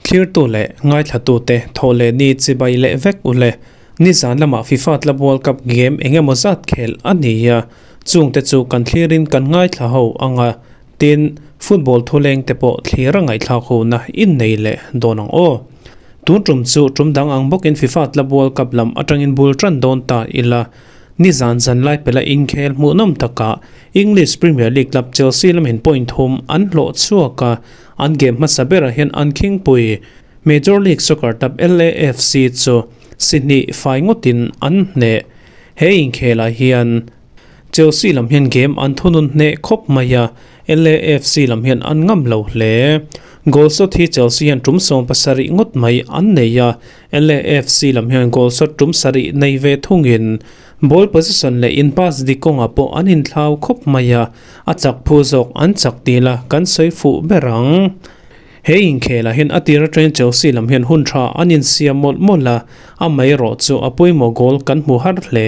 Thlirtu leh ngaithlatute thaw leh ni chibai leh vek u le. Nizan lamah FIFA Club World Cup game eng emaw zat khel a ni a, chungte chu kan thlirin kan ngaithla ho ang a, tin, football thuleng te pawh thlir a ngaihthlak hona innei leh dawn ang aw. Tun tum chu tum dang ang bawkin FIFA Club World Cup lam atangin bul tan dawn ta ila. Nizan zan lai pela inkhel hmuhnawm takah English Premier League club Chelsea lamin point thum an hlawh chhuak a, an game hmasa berah hian an khingpui Major League Soccer club LAFC chu si hnih fai ngawtin an hneh. He inkhelah hian Chelsea lam hian game an thunun hneh khawp mai a, LAFC lam hian an ngam lo hle. Goal shot hi Chelsea hian tum 70 ngawt mai an nei a, LAFC lam hian goal shot tum sarih nei ve thungin ball possession leh in pass dik kawngah pawh an inthlau khawp mai a, a chak phu zawk an chak tih la kan sawi fuh ber ang. He inkhelah hian a tir atangin Chelsea lam hian hun tha an insiam mawlh mawlh a, amaherawh chu a pawimawh goal kan hmu har hle.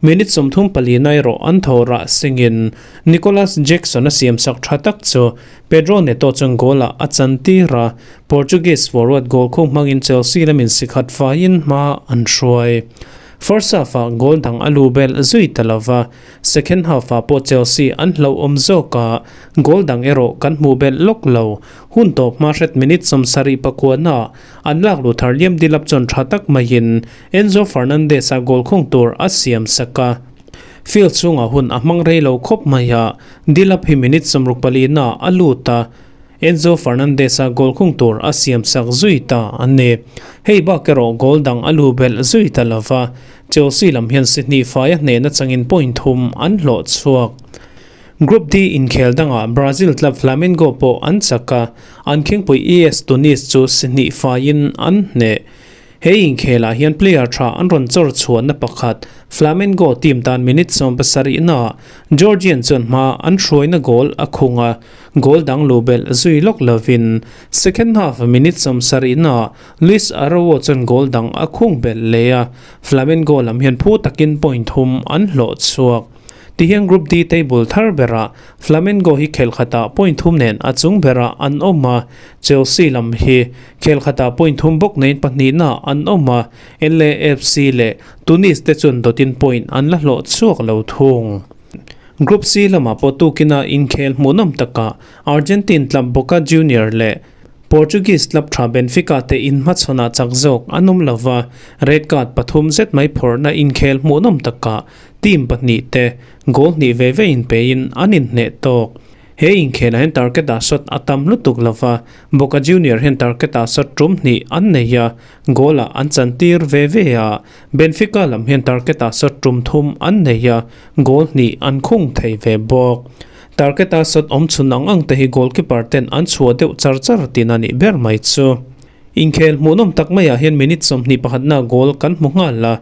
Minute 34 erawh an thaw rah singin Nicolas Jackson a siamsak tha tak chu Pedro Neto chuan goal-ah a chantir a, Portuguese forward goal khung hmangin Chelsea lamin si khat faiin hma an hruai. First half-ah goal dang a lu belh zui ta lo va, second half-ah pawh Chelsea an hlauhawm zawk a, goal dang erawh kan hmuh belh lawk lo. Hun tawp hma hret minute 79-ah an lak luh thar liam Delap chuan tha tak maiin Enzo Fernandez-a goal khung tur a siam sak a. Field chhungah hun a hmang rei lo khawp mai a, Delap hi minute 64-ah a lut a, Enzo Fernandez-a goal khung tur a siam sak zui ta a ni. Hei bak erawh goal dang a lu belh zui ta lo va, Chelsea lam hian si hnih fai a hnehna changin point thum an hlawh chhuak. Group D inkhel dangah Brazil club Flamengo pawh an chak a, an khingpui ES Tunis chu si hnih faiin an hneh. He inkhelah hian player tha an rawn chawr chhuahna pakhat Flamengo team tan minute 70 naah Georgian chuan hma an hruaina goal a khung a, goal dang luh belh zui lawk lovin second half minute 70 naah Luis Araujo chuan goal dang a khung belh leh a, Flamengo lam hian phu takin point thum an hlawh chhuak. Tihian Group D table thar berah Flamengo hi khel khatah point thum nen a chung berah an awm a, Chelsea lam hi khel khatah point thum bawk neiin pahnihna an awm a, LAFC leh Tunis te chuan dawtin point an la hlawh chhuak lo thung. Group C lamah pawh tukina inkhel hmuhnawm takah Argentine club Boca Junior leh Portuguese club tha Benfica te inhmachhawnah chak zawk an awm lova, red card pathum zet mai phawrhna inkhel hmuhnawm takah Team pahnih te goal hnih ve ve in pein an inhneh tawk. He inkhelah hian target ah shot a tam lutuk lova, Boca Junior hian target ah shot tum hnih an nei a, goal ah an chantir ve ve a, Benfica lam hian target ah shot tum thum an nei a, goal hnih an khung thei ve bawk. Target ah shot awm chhun ang ang te hi goalkeeper ten an chhuah deuh char char tin a nih ber mai chu. Inkhel hmuhnawm tak maiah hian minute 21 na goal kan hmu nghal a,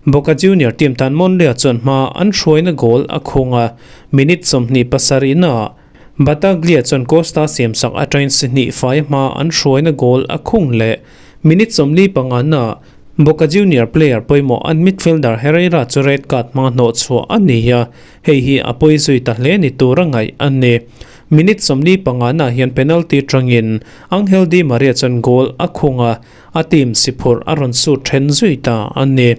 Boca Junior team tan Monlea chuan hma an hruaina goal a khung a, minute 27 naah Battaglia chuan Costa siamsak atangin si hnih fai hma an hruaina goal a khung leh. Minute 45 naah Boca Junior player pawimawh an midfielder Herrera chu red card hmanga hnawh chhuah a ni a, hei hi a pawi zui ta hle ni tur a ngaih a ni. Minute 45 naah hian penalty tangin Angel Di Maria chuan goal a khung a, a team si phurh a rawn sut then zui ta a ni.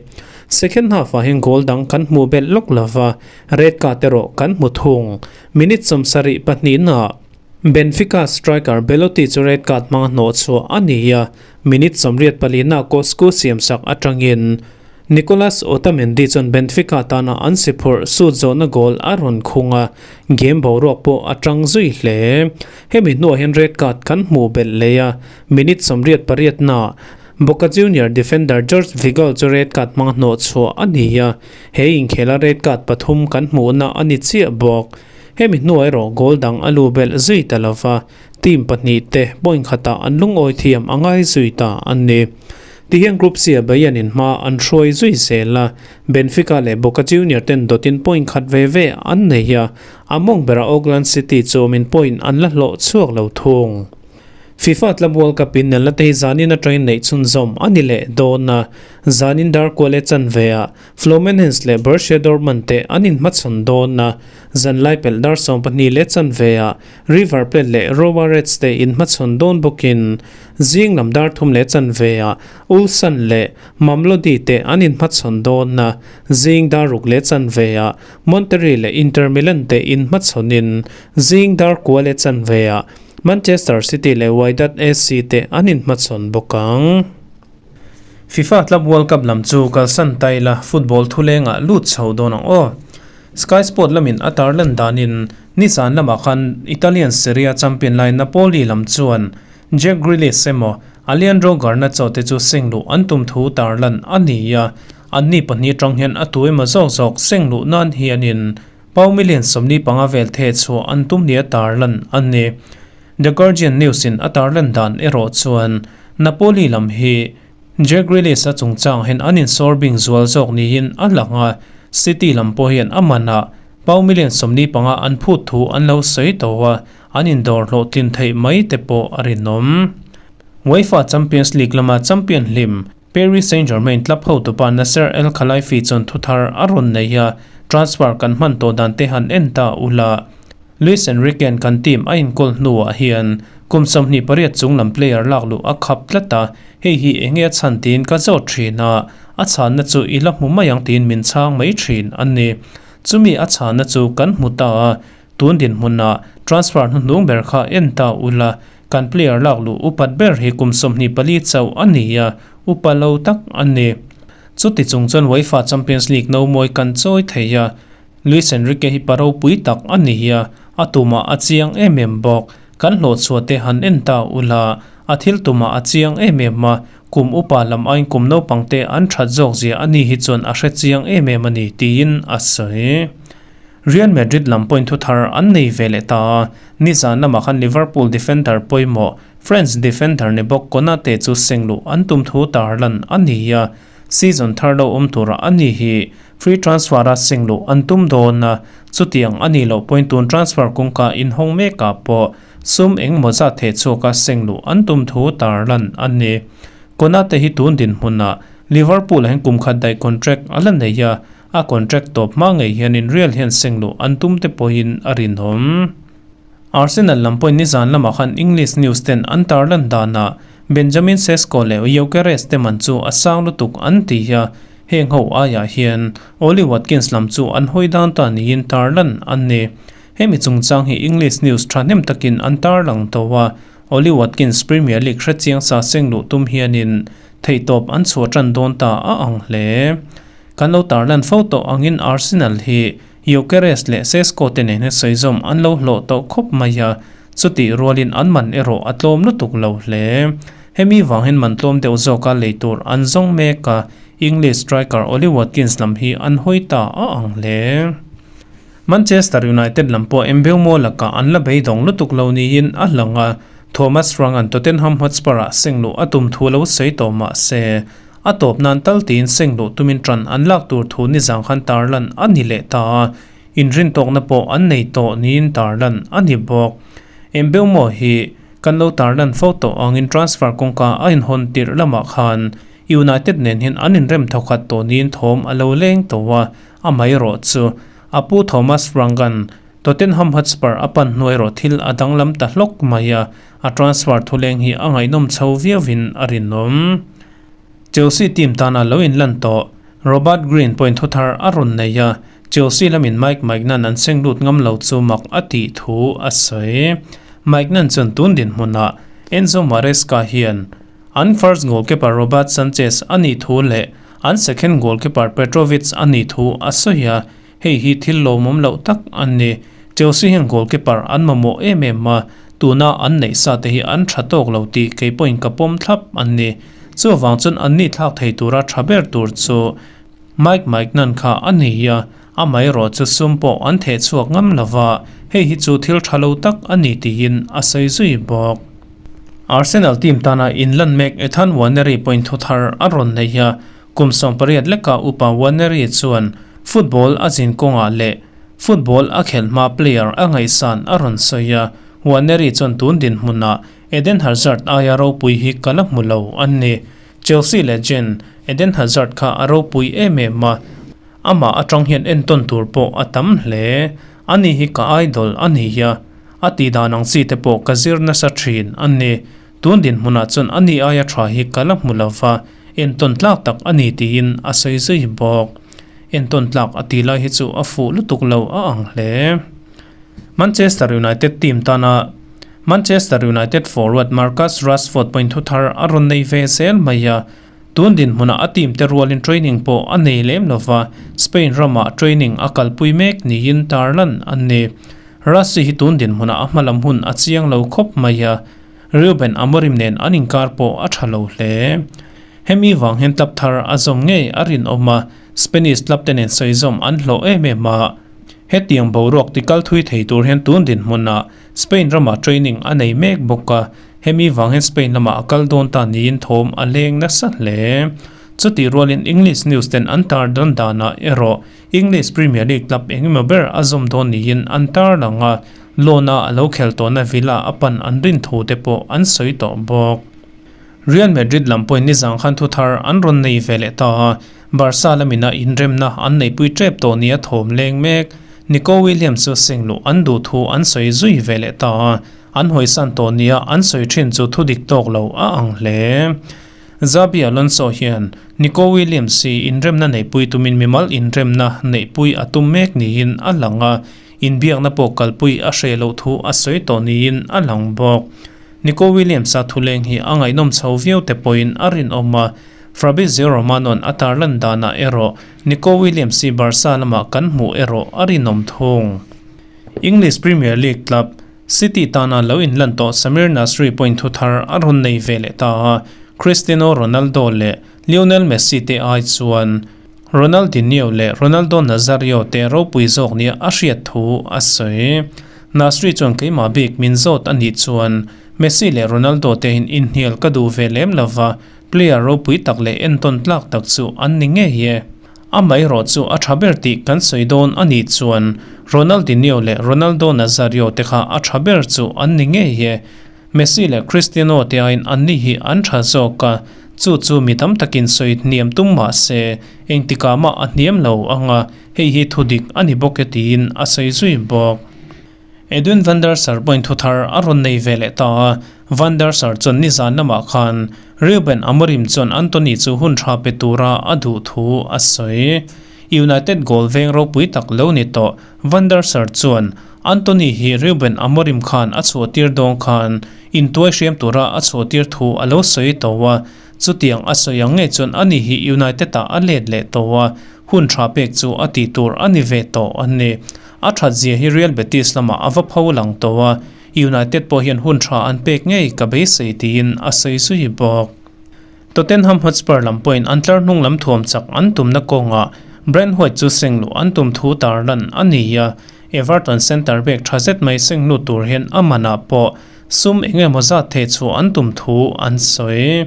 Second half ah hian goal dang kan hmuh belh lawk lova, red card erawh kan hmu thung. Minute 72 naah Benfica striker Belotti chu red card hmanga hnawh chhuah a ni a, minute 84 naah Kosku siamsak atangin Nicolas Otamendi chuan Benfica tana an si phurh sut zawhna goal a rawn khung a, game boruak pawh a tang zui hle. Hemi hnuah hian red card kan hmuh belh leh a, minute 88 naah Boca Junior defender George Vigil chu red card hmanga hnawh chhuah a ni a, he inkhela red card pathum kan hmuhna a ni chiah bawk. Hemi hnuah erawh goal dang a lu belh zui ta lova, team pahnih te point khatah an lungawi thiam a ngai zui ta a ni. Tihian Group C a Bayern in hma an hruai zui zel a, Benfica leh Boca Junior ten dawtin point khat ve ve an nei a, a mawng berah Auckland City chu awmin point an la hlawh chhuak lo thung. FIFA Club World Cup inelna te hi zanin atangin neih chhunzawm a ni leh dawn a, zanin dar kual e chanve-ah Fluminense leh Borussia Dortmund te an inhmachhawn dawn a, zanlai pelh dar 12 leh chanve-ah River Plate leh Urawa Reds te inhmachhawn dawn bawkin zing lam dar thum leh chanve-ah Ulsan leh Mamelodi te an inhmachhawn dawn a, zing dar ruk leh chanve-ah Monterrey leh Inter Milan te inhmachhawnin zing dar kual e chanve-ah Manchester City leh Wydad SC te an inhmachhawn bawk ang. FIFA Club World Cup lam chu kalsan ta ila football thulengah lut chho dawn ang aw. Sky Sport lamin a tarlan danin nizan lamah khan Italian Serie A champion lai Napoli lam chuan Jack Grealish emaw Alejandro Garnacho te chu seng luh an tum thu tarlan a ni a, anni pahnih atang hian a tu emaw zawk zawk seng luh nan hianin Pau million 45 vel the chhuah an tum nia tarlan a ni. The Guardian News in a tarlan dan erawh chuan Napoli lam hi Jack Grealish a chungchang hian an insawr bing zual zawk niin a lang a, City lam pawh hian a manah pau million 45 an phut thu an lo sawi tawh a, an indawr hlawhtlin theih mai te pawh a rinawm. UEFA Champions League lama champion hlim Paris Saint-Germain club hotupa Nasser El Khelaifi chuan thuthar a rawn nei a, transfer kan hman tawh dan te han en ta ula. Luis Enrique-a'n kan team a inkawl hnuah hian kum 28 chung lam player lak luh a khap tlat a, hei hi eng nge a chhan tiin ka zawt thin a, a chhanna chu i la hmu mai ang tiin min chhang mai thin a ni. Chumi a chhanna chu kan hmu ta a, tun dinhmunah transfer hnuhnung ber kha en ta ula, Kan player lak luh upat ber hi kum 24 chauh a ni a, upa lo tak a ni. Chuti chung chuan UEFA Champions League no mawi kan chawi thei a, Luis Enrique hi pa ropui tak a ni a, a tumah a chiang em em bawk. Kan hlawhchhuah te han en ta ula, a thil tumah a chiang em em a, kum upa lam aiin kum naupang te an that zawk zia a ni hi chuan a hre chiang em em a ni, tiin a sawi. Real Madrid lam pawhin thuthar an nei ve leh ta a, nizan lamah khan Liverpool defender pawimawh French defender ni bawk Konate chu seng luh an tum thu tarlan a ni a, season thar lo awm turah a ni hi free transfer a seng luh an tum dawn a, chutiang a nih loh pawhin tun transfer kawngka inhawng mekah pawh sum engemaw zat theh chhuaka seng luh an tum thu tarlan a ni. Konate hi tun dinhmunah Liverpool ah hian kum khat daih contract a la nei a, A contract tawp hma ngei hianin Real hian seng luh an tum te pawhin a rinawm. Arsenal lam pawhin nizan lamah khan English news ten an tarlan danah Benjamin Sesko leh Gyökeres te man chu a sang lutuk an ti a, heng ho aiah hian Ollie Watkins lam chu an hawi dan ta niin tarlan an ni. Hemi chungchang hi English news thahnem takin an tarlang tawh a, Ollie Watkins Premier League hrechiang sa seng luh tum hianin theihtawp an chhuah tan dawn ta a ang hle. Kan lo tarlan fo tawh angin Arsenal hi Gyökeres leh Sesko te nen hian sawizawm an lo hlawh tawh khawp mai a, chutih rualin an man erawh a tlawm lutuk lo hle. Hemi vang hian man tlawm deuh zawka lei tur an zawng mek a, English striker Ollie Watkins lam hi an hawi ta a ang hle. Manchester United lam pawh Mbeumo lakah an la beidawng lutuk lo niin a lang a, Thomas Frank-a'n Tottenham Hotspur-ah seng luh a tum thu lo sawi tawh mah se, A tawp nan tal tiin seng luh tumin ṭan an lak tur thu nizang khan tarlan a ni leh ta a, inrintawkna pawh an nei tawh niin tarlan a ni bawk. Mbeumo hi kan lo tarlan fo tawh angin transfer kawngka a inhawn tirh lamah khan United nen hian an inrem thawkhat tawh niin thawm a lo leng tawh a, amaherawh chu a pu Thomas Frank-a'n Tottenham Hotspur a pan hnuai erawh thil a danglam ta hlawk mai a, a transfer thuleng hi a ngaihnawm chho viauin a rinawm. Chelsea team tana lo inlan tawh Robert Green pawhin thuthar a rawn nei a, Chelsea lamin Mike Maignan an seng lut ngam lo chu mak a tih thu a sawi. Maignan chuan tun dinhmunah Enzo Maresca hian an first goalkeeper Robert Sanchez a nih thu leh an second goalkeeper Petrovic a nih thu a sawi a, Hei hi thil lawmawm loh tak an ni. Chelsea hian goalkeeper an mamawh em em a, tuna an neih sa te hi an tha tawk lo tih kei pawhin ka pawm thlap an ni. Chuvang chuan an ni thlak thei tura tha ber tur chu Mike Maignan kha a ni a, amaherawh chu sum pawh an theh chhuak ngam lo va, hei hi chu thil tha lo tak a ni tiin a sawi zui bawk. Arsenal team tana inlan mek Ethan Nwaneri pawhin thuthar a rawn nei a, Kum 18 leka upa Nwaneri chuan football a zin kawngah leh football a khelh hma player a ngaihsan a rawn sawi a, Nwaneri chuan tun dinhmunah Eden Hazard aia ropui hi ka la hmu lo a ni. Chelsea legend Eden Hazard kha a ropui em em a, amah atang hian entawn tur pawh a tam hle. Ani hi ka idol a ni a, a tih dan ang chi te pawh ka zir nasa thin a ni. Tun dinhmunah chuan ani aia tha hi ka la hmu lo va, entawn tlak tak a ni tiin a sawi zui bawk. Entawn tlak a tih lai hi chu a fuh lutuk lo a ang hle. Manchester United team tana Manchester United forward Marcus Rashford pawhin thuthar a rawn nei ve zel mai a, tun dinhmunah a team te rualin training pawh a nei lem lo va, Spain ramah training a kalpui mek niin tarlan a ni. Rassi hi tun dinhmunah a hmalam hun a chiang lo khawp mai a, Reuben Amorim nen an inkar pawh a tha lo hle. Hemi vang hian club thar a zawm ngei a rinawm a, Spanish club te nen sawizawm an hlawh em em a. Hetiang boruak tikal thui thei tur hian tun dinhmunah Spain ramah training a nei mek bawk a, hemi vang hian Spain lamah a kal dawn ta niin thawm a leng nasa hle. Chutih rualin English news ten an tar dan danah erawh English Premier League club engemaw ber a zawm dawn niin an tarlang a, loan-a a lo khel tawhna Villa a pan an rin thu te pawh an sawi tawh bawk. Real Madrid lam pawhin nizang khan thuthar an rawn nei ve leh ta a, Barca lamina inremna an neihpui tep tawh nia thawm leng mek. Nico Williams chu seng luh an duh thu an sawi zui ve leh ta a, an hawisan tawh nia an sawi thin chu thudik tawk lo a ang hle. Xabi Alonso hian Nico Williams hi inremna neihpui tumin mimal inremna neihpui a tum mek niin a lang a, inbiakna pawh kalpui a hreh loh thu a sawi tawh niin a lang bawk. Nico Williams-a thuleng hi a ngaihnawm chho viau te pawhin a rinawm a, Fabrizio Romano-a'n a tarlan danah erawh Nico Williams hi Barca lamah kan hmuh erawh a rinawm thung. English Premier League club City tana lo inlan tawh Samir Nasri pawhin thuthar a rawn nei ve leh ta a, Cristiano Ronaldo leh Lionel Messi te ai chuan Ronaldinho leh Ronaldo Nazario te ropui zawk nia a hriat thu a sawi. Nasri chuan keimah bik min zawt a nih chuan Messi leh Ronaldo te in inhnial ka duh ve lem lova, player ropui tak leh entawn tlak tak chu an ni ngei e. Amaherawh chu a tha ber tih kan sawi dawn a nih chuan Ronaldinho leh Ronaldo Nazario te kha a tha ber chu an ni ngei e. Messi leh Cristiano te aiin anni hi an tha zawk a, chu chu mi tam takin sawi hniam tum mah se engtikah mah a hniam lo ang a, hei hi thudik a ni bawk e tiin a sawi zui bawk. Edwin van der Sar pawhin thuthar a rawn nei ve leh ta a, Van der Sar chuan nizan lamah khan Reuben Amorim chuan Antony chu hun tha pe tura a duh thu a sawi. United goal veng ropui tak lo ni tawh Van der Sar chuan Antony hi Reuben Amorim khan a chhuahtir dawng khan intuai hriam tura a chhuahtir thu a lo sawi tawh a, chutiang a sawi ang ngei chuan ani hi United-ah a let leh tawh a, hun tha pek chu a tih tur a ni ve tawh a ni. A that zia hi Real Betis lamah a va pho lang tawh a, United pawh hian hun tha an pek ngei ka beisei tiin a sawi zui bawk. Tottenham Hotspur lam pawhin an tlar hnung lam thuam chak an tumna kawngah Brand White chu seng luh an tum thu tarlan a ni a, Everton centre back tha zet mai seng lut tur hian a manah pawh sum eng emaw zat theh chhuah an tum thu an sawi.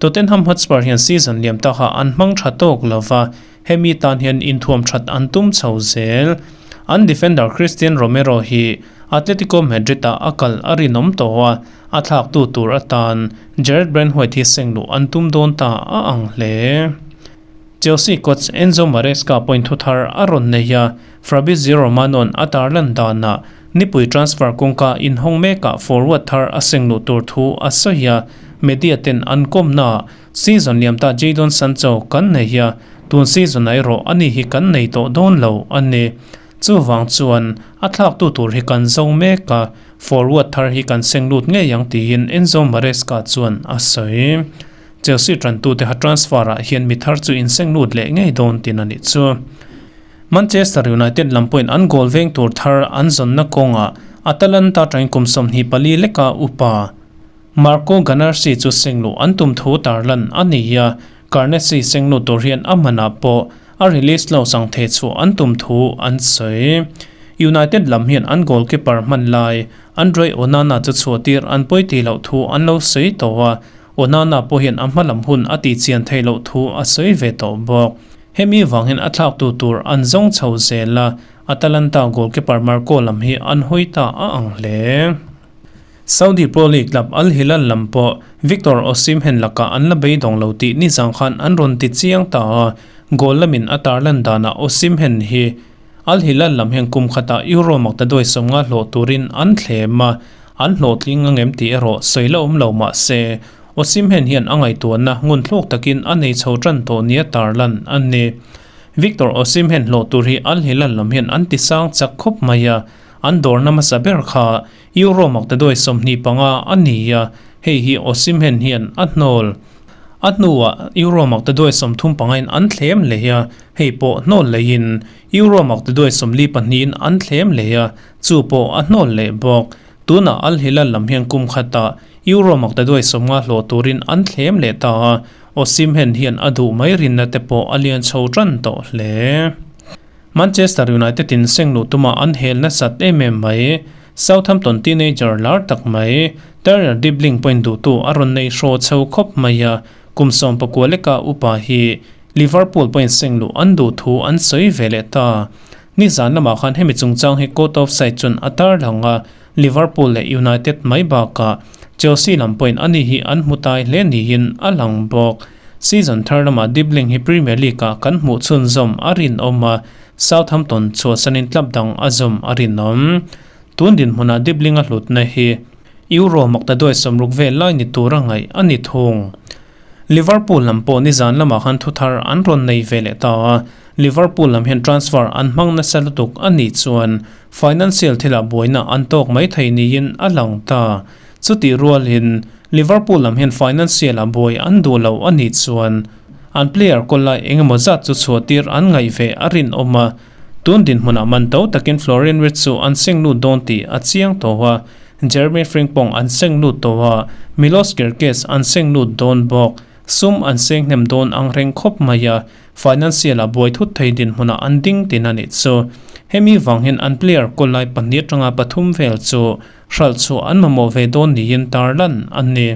Tottenham Hotspur hian season liam takah an hmang tha tawk lova, Hemi tan hian inthuam that an tum chho zel. An defender Cristian Romero hi Atletico Madrid-ah a kal a rinawm tawh a, a thlaktu tur atan Jarrad Branthwaite hi seng luh an tum dawn ta a ang hle. Chelsea coach Enzo Maresca pawhin thuthar a rawn nei a, Fabrizio Romano-a'n a tarlan danah nipui transfer kawngka inhawng mekah forward thar a seng luh tur thu a sawi a, media ten an kawmnaah Season liam ta Jadon Sancho kan nei a, tun season ah erawh ani hi kan nei tawh dawn lo a ni. Chuvang chuan a thlaktu tur hi kan zo mek a, forward thar hi kan seng lut ngei ang tiin Enzo Maresca chuan a sawi. Chelsea tantute ha transfer ah hian mi thar chu inseng lut leh ngei dawn tin a nih chu. Manchester United lam pawhin an goal veng tur thar an zawnna kawngah Atalanta tangin kum 24 leka upa Marco Ganassi chu sengluh an tum thu tarlan a ni a, Carnessi sengluh tur hian a hmanah pawh a release lo sang thei chhuah an tum thu an sawi. United lam hian an goalkeeper hman lai Andre Onana chu chhuahtir an pawi tih loh thu an lo sawi tawh a, Onana pawh hian a hma lam hun a tihchian theih loh thu a sawi ve tawh bawk. Hemi vang hian a thlaktu tur an zawng chho zel a, Atalanta goalkeeper Marco lam hi an hawi ta a ang hle. Saudi Pro League club Al Hilal lam pawh Victor Osimhen lakah an la beidawng lo tih nizang khan an rawn ti chiang ta a, goal lamin a tarlan danah Osimhen hi Al Hilal lam hian kum khatah Euro maktaduai 50 hlawh turin an thlem a, an hlawhtling angem tih erawh sawi la awm lo mah se, Osimhen hian a ngaihtuahna ngunthluk takin a nei chho tan tawh nia tarlan a ni. Victor Osimhen hlawh tur hi Al Hilal lam hian an ti sang chak khawp mai a, an dawrna hmasa ber kha Euro maktaduai 25 a ni a, hei hi Osimhen hian a hnawl. A hnuah Euro maktaduai 35 in an thlem leh a, hei pawh hnawl leiin Euro maktaduai 42 in an thlem leh a, chu pawh a hnawl leh bawk. Tunah Al Hilal lam hian kum khatah Euro maktaduai 50 hlawh turin an thlem leh ta a, Osimhen hian a duh mai rinna te pawh a lian chho tan tawh hle. Manchester United in seng luh tuma an hel nasat em em mai. Southampton teenager lar tak mai, Tyler Dibling pawhin duhtu a rawn nei hraw chho khawp mai a, kum 19 leka upa hi Liverpool pawhin seng luh an duh thu an sawi ve leh ta. Nizan lamah khan hemi chungchang hi Caught Offside chuan a tarlang a, Liverpool leh United mai bakah Chelsea lam pawhin ani hi an hmu tai hle niin a lang bawk. Season thar lamah Dibling hi Premier League-ah kan hmuh chhunzawm a rinawm a, Southampton chhuahsanin club dang a zawm a rinawm. Tun dinhmunah Dibling a hlutna hi Euro maktaduai 60 vel lai ni tura ngaih a ni thung. Liverpool lam pawh nizan lamah khan thu thar an rawn nei ve leh ta a, Liverpool lam hian transfer an hmang nasa lutuk a nih chuan financial thilah buaina an tawk mai thei niin a lang ta. Chutih rualin Liverpool lam hian financial ah buai an duh lo a nih chuan an player kawl lai eng emaw zat chu chhuah tir an ngaih ve a rinawm a, tun dinhmunah man to takin Florian Wirtz chu an seng lut dawn tih a chiang tawh a, Jeremy Frimpong an seng lut tawh a, Milos Kerkez an seng lut dawn bawk. Sum an seng hnem dawn ang reng khawp mai a, financial ah buai thut thei dinhmunah an ding tin a nih chu. Hemi vang hian an player kawl lai pahnih atanga pathum vel chu hralh chhuah an mamawh ve dawn niin tarlan a ni.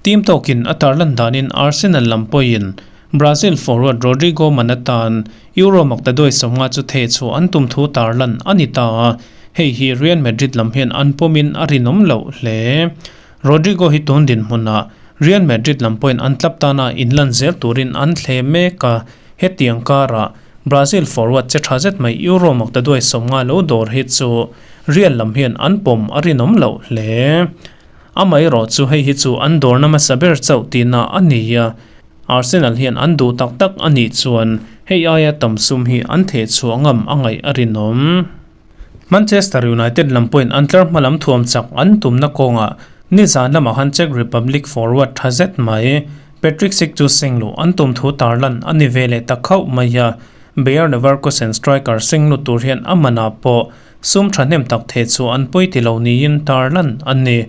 Team tawkin a tarlan danin Arsenal lam pawhin Brazil forward Rodrygo man atan Euro maktaduai 50 chu theh chhuah an tum thu tarlan a ni ta a, hei hi Real Madrid lam hian an pawmin a rinawm loh hle. Rodrygo hi tun dinhmunah Real Madrid lam pawhin an club tana inlan zel turin an thle mek a, hetiang karah Brazil forward che tha zet mai Euro maktaduai 50 lo dawr hi chu Real lam hian an pawm a rinawm loh hle. Amaherawh chu hei hi chu an dawrna hmasa ber chauh tihna a ni a, Arsenal hian an duh tak tak a nih chuan hei aia tam sum hi an theh chhuah ngam a ngaih a rinawm. Manchester United lam pawhin an tlar hma lam thuam chak an tumna kawngah nizan lamah khan Czech Republic forward tha zet mai Patrik Schick chu seng luh an tum thu tarlan a ni ve leh ta khauh mai a, Bayer Leverkusen striker seng lut tur hian a manah pawh sum thahnem tak theh chu an pawi ti lo niin tarlan a ni.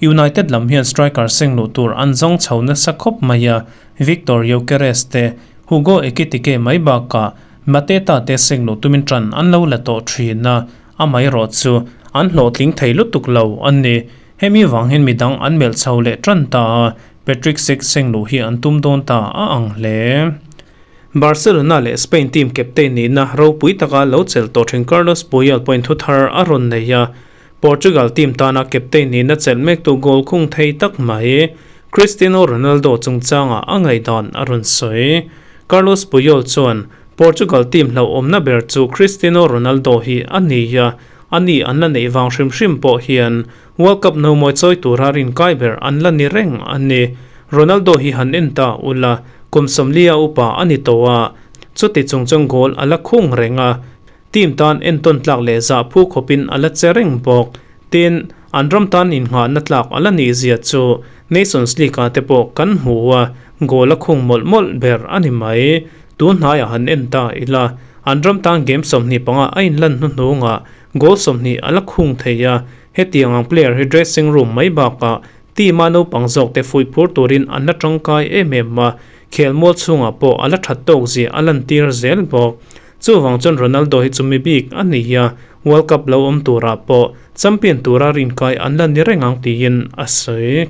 United lam hian striker seng luh tur an zawng chho nasa khawp mai a, Victor Gyokeres te, Hugo Ekitike mai bakah Mateta te seng luh tumin tan an lo la tawh thin a, amaherawh chu an hlawhtling thei lutuk lo a ni. Hemi vang hian midang an melh chho leh tan ta a, Patrick Schick seng luh hi an tum dawn ta a ang hle. Barcelona leh Spain team captain nihna ropui taka lo chelh tawh thin Carlos Puyol pawhin thu thar a rawn nei a, Portugal team tana captain nihna chelh mektu goal khung thei tak mai Cristiano Ronaldo chungchangah a ngaihdan a rawn sawi. Carlos Puyol chuan Portugal team hlauhawmna ber chu Cristiano Ronaldo hi a ni a, ani an la neih vang hrim hrim pawh hian World Cup no mawi chawi tura rinkai ber an la ni reng a ni. Ronaldo hi han en ta ula, kum 40 upa a ni tawh a, chuti chung chuan goal a la khung reng a, team tan entawn tlak leh zah phu khawpin a la che reng bawk. Tin, an ram tan innghahna tlak a la nih zia chu Nations League-ah te pawh kan hmu a, goal a khung mawlh mawlh ber a ni mai. Tun hnaiah han en ta ila, an ram tan game 25 a inlan hnuhnungah goal 20 a la khung thei a, hetiang ang player hi dressing room mai bakah team a naupang zawk te fuih phur turin an la tangkai em em a, khelmual chhungah pawh a la that tawk zia a lantir zel bawk. Chuvang chuan Ronaldo hi chumi bik a ni a, World Cup lo awm turah pawh champion tura rinkai an la ni reng ang tiin a sawi.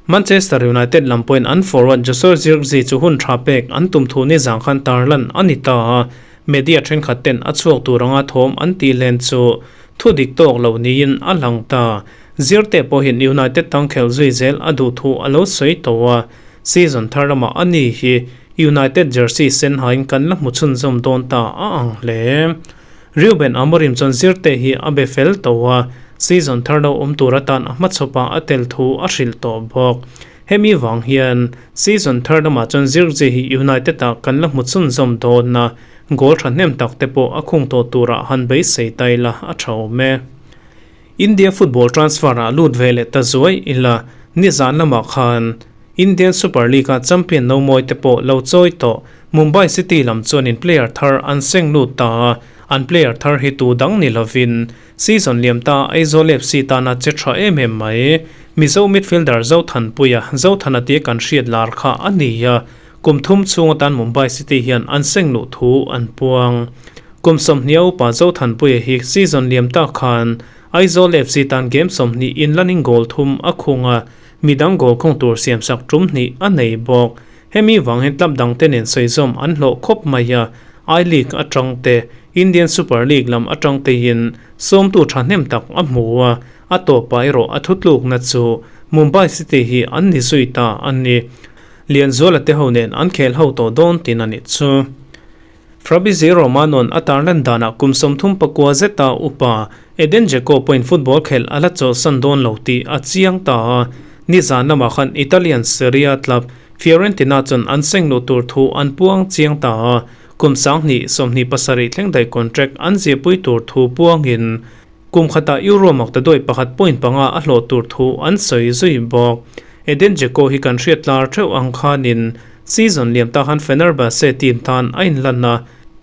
Manchester United lam pawhin an forward Joshua Zirkzee chu hun tha pek an tum thu nizang khan tarlan a ni ta a, media thenkhat ten a chhuak tur anga thawm an tih len chu thu dik tawk lo niin a lang ta. Zirte pawhin United tang khel zui zel a duh thu a lo sawi tawh a, season thar lamah a ni hi United jersey sen hain kan la hmu chhunzawm dawn ta a ang hle. Reuben Amorim chuan Zirte hi a be fel tawh a, season thar lo awm tur atan a hmachhawpah a tel thu a hrilh tawh bawk. Hemi vang hian season thar lamah chuan Zirkzee hi United ah kan la hmu chhunzawm dawn a, goal thahnem tak te pawh a khung tawh turah han beisei ta ila a tha awm e. India football transfer ah lut ve leh ta zuai ila nizan lamah khan Indian Super League ah champion no mawi te pawh lo chawi tawh Mumbai City lam chuanin player thar an seng lut ta a, an player thar hi tu dang ni lovin season liam ta Aizawl FC tana che tha em em mai Mizo midfielder Zothanpuia Zothana tia kan hriat lar kha a ni a, kum thum chhung atan Mumbai City hian an seng luh thu an puang. Kum 20 upa Zothanpuia hi season liam tak khan Aizawl FC tan game 20 inlanin goal thum a khung a, midang goal khung tur siamsak tum hnih a nei bawk. Hemi vang hian club dangte nen sawizawm an hlawh khawp mai a, I-League atang te, Indian Super League lam atang tein sawmtu thahnem tak a hmu a, a tawpah erawh a thutlukna chu Mumbai City hi an ni zui ta a ni. Lianzuala te ho nen an khel ho tawh dawn tin a nih chu. Fabrizio Romano-a'n a tarlan danah kum 39 zeta upa Edin Dzeko pawhin football khelh a la chawlhsan dawn lo tih a chiang ta a. Nizan lamah khan Italian Serie A club Fiorentina chuan an seng luh tur thu an puang chiang ta a, kum 2027 thleng daih contract an ziahpui tur thu puangin kum khatah Euro maktaduai 1.5 a hlawh tur thu an sawi zui bawk. Edin Dzeko hi kan hriat tlar theuh ang khanin Season liam ta khan Fenerbahce team tan a inlan a,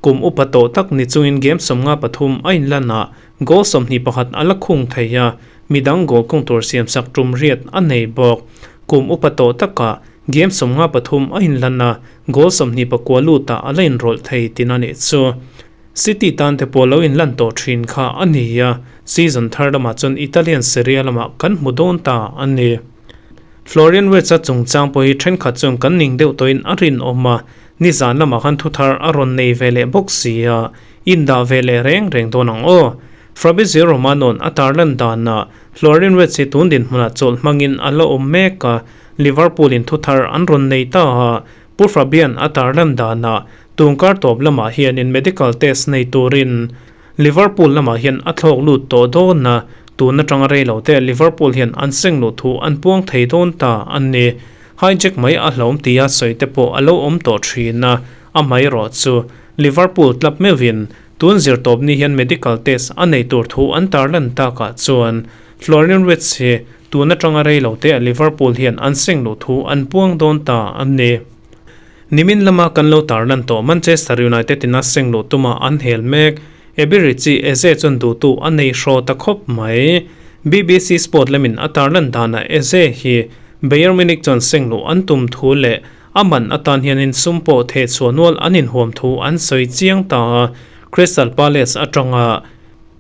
kum upa tawh tak ni chungin game 53 a inlan a, goal 21 a la khung thei a, midang goal khung tur siamsak tum riat a nei bawk. Kum upa tawh takah game 53 a inlan a, goal 29 lutah a la inrawlh thei tin a nih chu. City tan te pawh lo inlan tawh thin kha a ni a, season thar lamah chuan Italian Serie A lamah kan hmu dawn ta a ni. Florian Wirtz-a chungchang pawh hi thenkhat chuan kan ning deuh tawhin a rinawm a, nizan lamah khan thuthar a rawn nei ve leh bawk si a, indah ve leh reng reng dawn ang aw. Fabrizio Romano-a'n a tarlan danah Florian Wirtz hi tun dinhmunah chawlh hmangin a la awm mek a, Liverpool-in thuthar an rawn nei ta a, Pu Fabian a tarlan danah tun kar tawp lamah hianin medical test nei turin Liverpool lamah hian a thlawk lut tawh dawn a, tun atanga rei lo te Liverpool hian an seng luh thu an puang thei dawn ta a ni. Hijack mai a hlawm tia sawi te pawh a lo awm tawh thin a, amaherawh chu Liverpool club meuhin tun zirtawp ni hian medical test a nei tur thu an tarlan takah chuan Florian Wirtz hi tun atanga rei lo te Liverpool hian an seng luh thu an puang dawn ta a ni. Nimin lama kan lo tarlan tawh Manchester United in a seng luh tuma an hel mek. Eberechi Eze chuan duhtu a nei hraw ta khawp mai. BBC Sport lamin a tarlan danah Eze hi Bayern Munich chuan seng luh an tum thu leh a man atan hianin sum pawh theh chhuah nual an inhuam thu an sawi chiang ta a. Crystal Palace atanga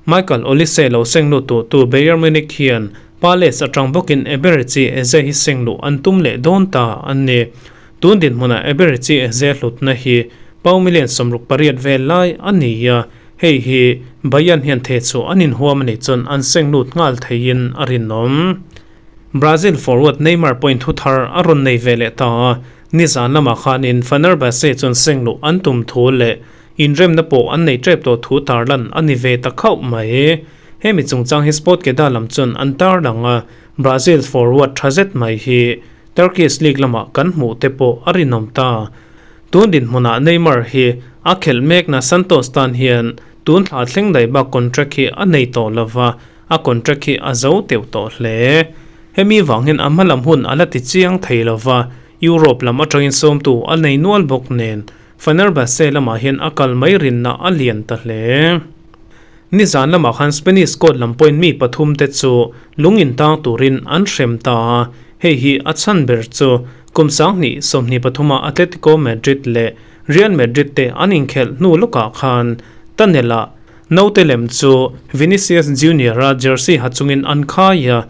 Michael Olise lo seng lut tu tu Bayern Munich hian Palace atang bawkin Eberechi Eze hi seng luh an tum leh dawn ta a ni. Tun dinhmunah Eberechi Eze hlutna hi pau million 68 vel lai a ni a, hei hi Bayern hian theh chu an inhuam a nih chuan an seng lut nghal theiin a rinawm. Brazil forward Neymar pawhin thu thar a rawn nei ve leh ta a, nizan lamah khanin Fenerbahce chuan seng luh an tum thu leh inremna pawh an nei tep tawh thu tarlan a ni ve ta khauh mai. Hemi chungchang hi Sportskeeda lam chuan an tarlang a, Brazil forward tha zet mai hi Turkish League lamah kan hmuh te pawh a rinawm ta. Tun dinhmunah Neymar hi a khelh mekna Santos tan hian tun thla thleng daih bak contract hi a nei tawh lova, a contract hi a zo teuh tawh hle. Hemi vang hian a hmalam hun a la ti chiang thei lova, Europe lam atangin sawmtu a nei nual bawk nen Fenerbahce lamah hian a kal mai rinna a lian ta hle. Nizan lamah khan Spanish court lam pawhin mi pathum te chu lung intang turin an hrem ta a, hei hi a chhan ber chu kum 2023 a Atletico Madrid leh Real Madrid te an inkhelh hnu lawkah khan tunnel-ah naute lem chu Vinicius Junior-a jersey ha chungin an khai a,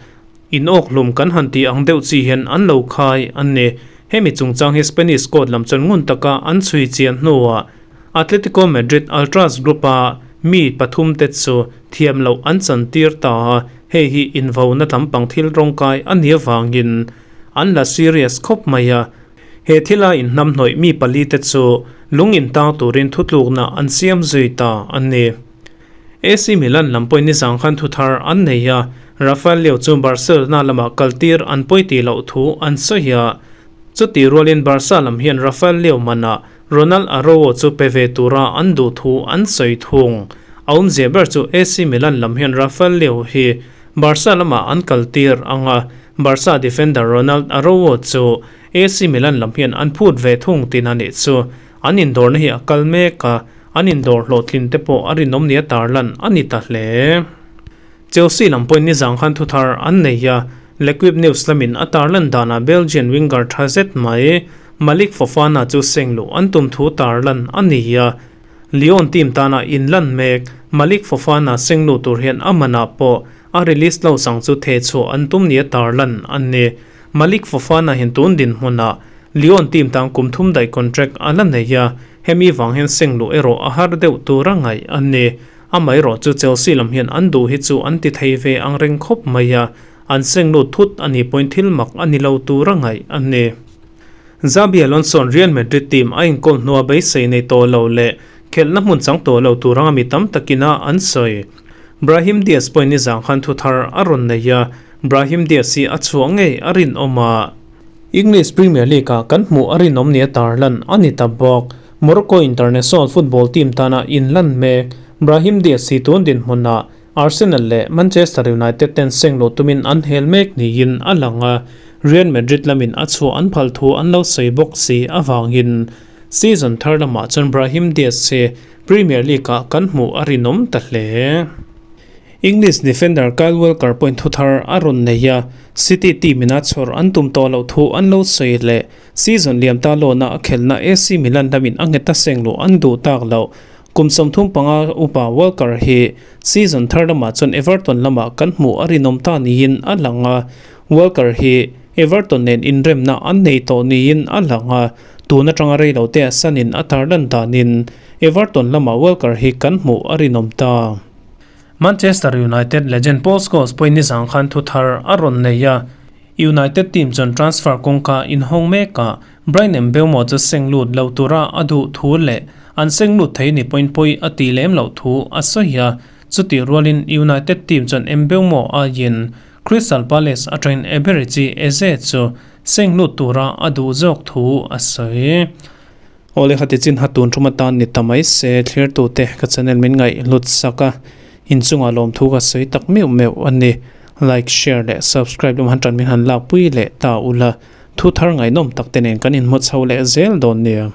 in awk hlum kan han tih ang deuh chi hian an lo khai a ni. Hemi chungchang hi Spanish court lam chuan ngun taka an chhui chian hnuah Atletico Madrid Ultras group-a Mi pathumte chu thiam loh an chantir ta a, hei hi invauna lampang thil rawngkai a nih avangin an la serious khawp mai a. He thila inhnamhnawih mi palite chu lung intang turin thutlukna an siam zui ta a ni. AC Milan lam pawhin nizang khan thu thar an nei a, Rafael Leao chu Barcelona lamah kaltir an pawi tih loh thu an sawi a. Chuti rualin Barca lam hian Rafael Leao manah Ronald Araujo chu pe ve tura an duh thu an sawi thung. A awmzia ber chu AC Milan lam hian Rafael Leao hi Barca lamah an kaltir ang a, Barca defender Ronald Araujo chu AC Milan lam hian an phut ve thung tin a nih chu. An indawrna hi a kal mek a, an indawr hlawhtlin te pawh a rinawm nia tarlan a ni ta hle. Chelsea lam pawhin nizang khan thuthar an nei a, L'Equipe News lamin a tarlan danah Belgian winger tha zet mai Malik Fofana chu seng luh an tum thu tarlan a ni a, Lyon team tana inlan mek Malik Fofana seng luh tur hian a manah pawh a release lo sang chu thehchhuah an tum nia tarlan a ni. Malik Fofana hian tun dinhmunah Lyon team tan kum thum daih contract a la nei a, hemi vang hian seng luh erawh a har deuh tur a ngaih a ni. Amaherawh chu Chelsea lam hian an duh hi chu an ti thei ve ang reng khawp mai a, an seng lut thut a nih pawhin thil mak a ni lo tur a ngaih a ni. Xabi Alonso-a'n Real Madrid team a inkawl hnua beisei nei tawh lo leh khelhna hmun chang tawh lo tur anga mi tam takin a an sawi. Brahim Diaz pawhin nizang khan thu thar a rawn nei a, Brahim Diaz hi a chhuah ngei a rinawm a. English Premier League-ah kan hmuh a rinawm nia tarlan a ni ta bawk. Morocco international football team tana inlan mek Brahim Diaz hi tun dinhmunah Arsenal leh Manchester United ten seng loh tumin an hel mek niin a lang a, Real Madrid lamin a chhuah an phal thu an lo sawi bawk si avangin season thar lamah chuan Brahim Diaz hi Premier League-ah kan hmuh a rinawm ta hle. English defender Kyle Walker pawhin thu thar a rawn nei a, City team ina chhawr an tum tawh loh thu an lo sawi leh. Season liam ta lawna a khelhna AC Milan lamin a nghet a seng luh an duh tak loh. Kum 35 upa Walker hi season thar lamah chuan Everton lamah kan hmuh a rinawm ta niin a lang a, Walker hi Everton nen inremna an nei tawh niin a lang a, tun atanga reilote a sanin a tarlan danin Everton lamah Walker hi kan hmuh a rinawm ta. Manchester United legend Paul Scholes pawhin nizang khan thu thar a rawn nei a, United team chuan transfer kawngka inhawng mekah Bryan Mbeumo chu seng lut lo tura a duh thu leh an seng lut thei ni pawhin pawi a tih lem loh thu a sawi a. Chutih rualin United team chuan Mbeumo aiin Crystal Palace atangin Eberechi Eze chu seng lut tura a duh zawk thu a sawi. Awle khati chin ha tun thuma tan ni ta mai se thlirtute ka channel min ngaih hlut sak a, inchungah lawmthu ka sawi tak meuh meuh a ni. Like, share leh subscribe lam han tan min han lakpui leh ta ula, thu thar ngaihnawm tak te nen kan inhmu chho leh zel dawn nia.